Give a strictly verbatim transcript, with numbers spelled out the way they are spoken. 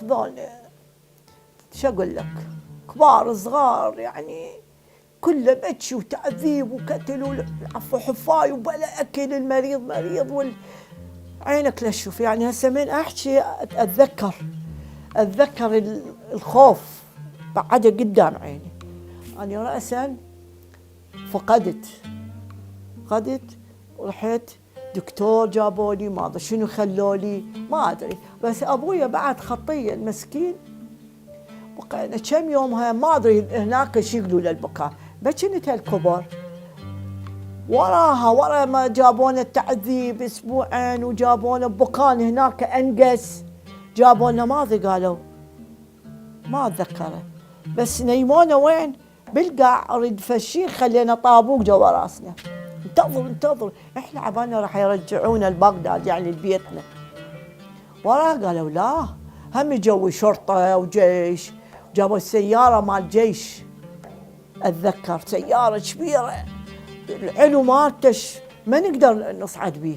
خذولنا، شو أقول لك، كبار صغار، يعني، كله بكي وتعذيب وكتل والعفو حفاي وبلا أكل، المريض مريض وال-، عينك لا تشوف. يعني، هسه من أحكي أتذكر، أتذكر ال-، الخوف بعده قدام عيني. أنا رأسًا فقدت، فقدت، ورحت دكتور جابولي، ما أدري شنو خلولي، ما أدري. بس أبويا بعد خطية المسكين، بقينا كم يوم، ها، ما أدري هناك شو يقولوا له، البكا. بس كنت هالكبر. وراها، ورا ما جابونا التعذيب أسبوعين، وجابونا بكان هناك أنقس. جابونا، ما أدري قالوا، ما أتذكره. بس نيمونا وين؟ بالقاع، أريد فشي، خلينا طابوق جوا راسنا. انتظر، انتظر. إحنا عبالنا راح يرجعونا لبغداد، يعني لبيتنا. وراه قالوا: "لا، هم يجوا شرطة وجيش." جابوا السيارة مال جيش، أتذكر، سيارة كبيرة، العلو مالتش ما نقدر نصعد بيه.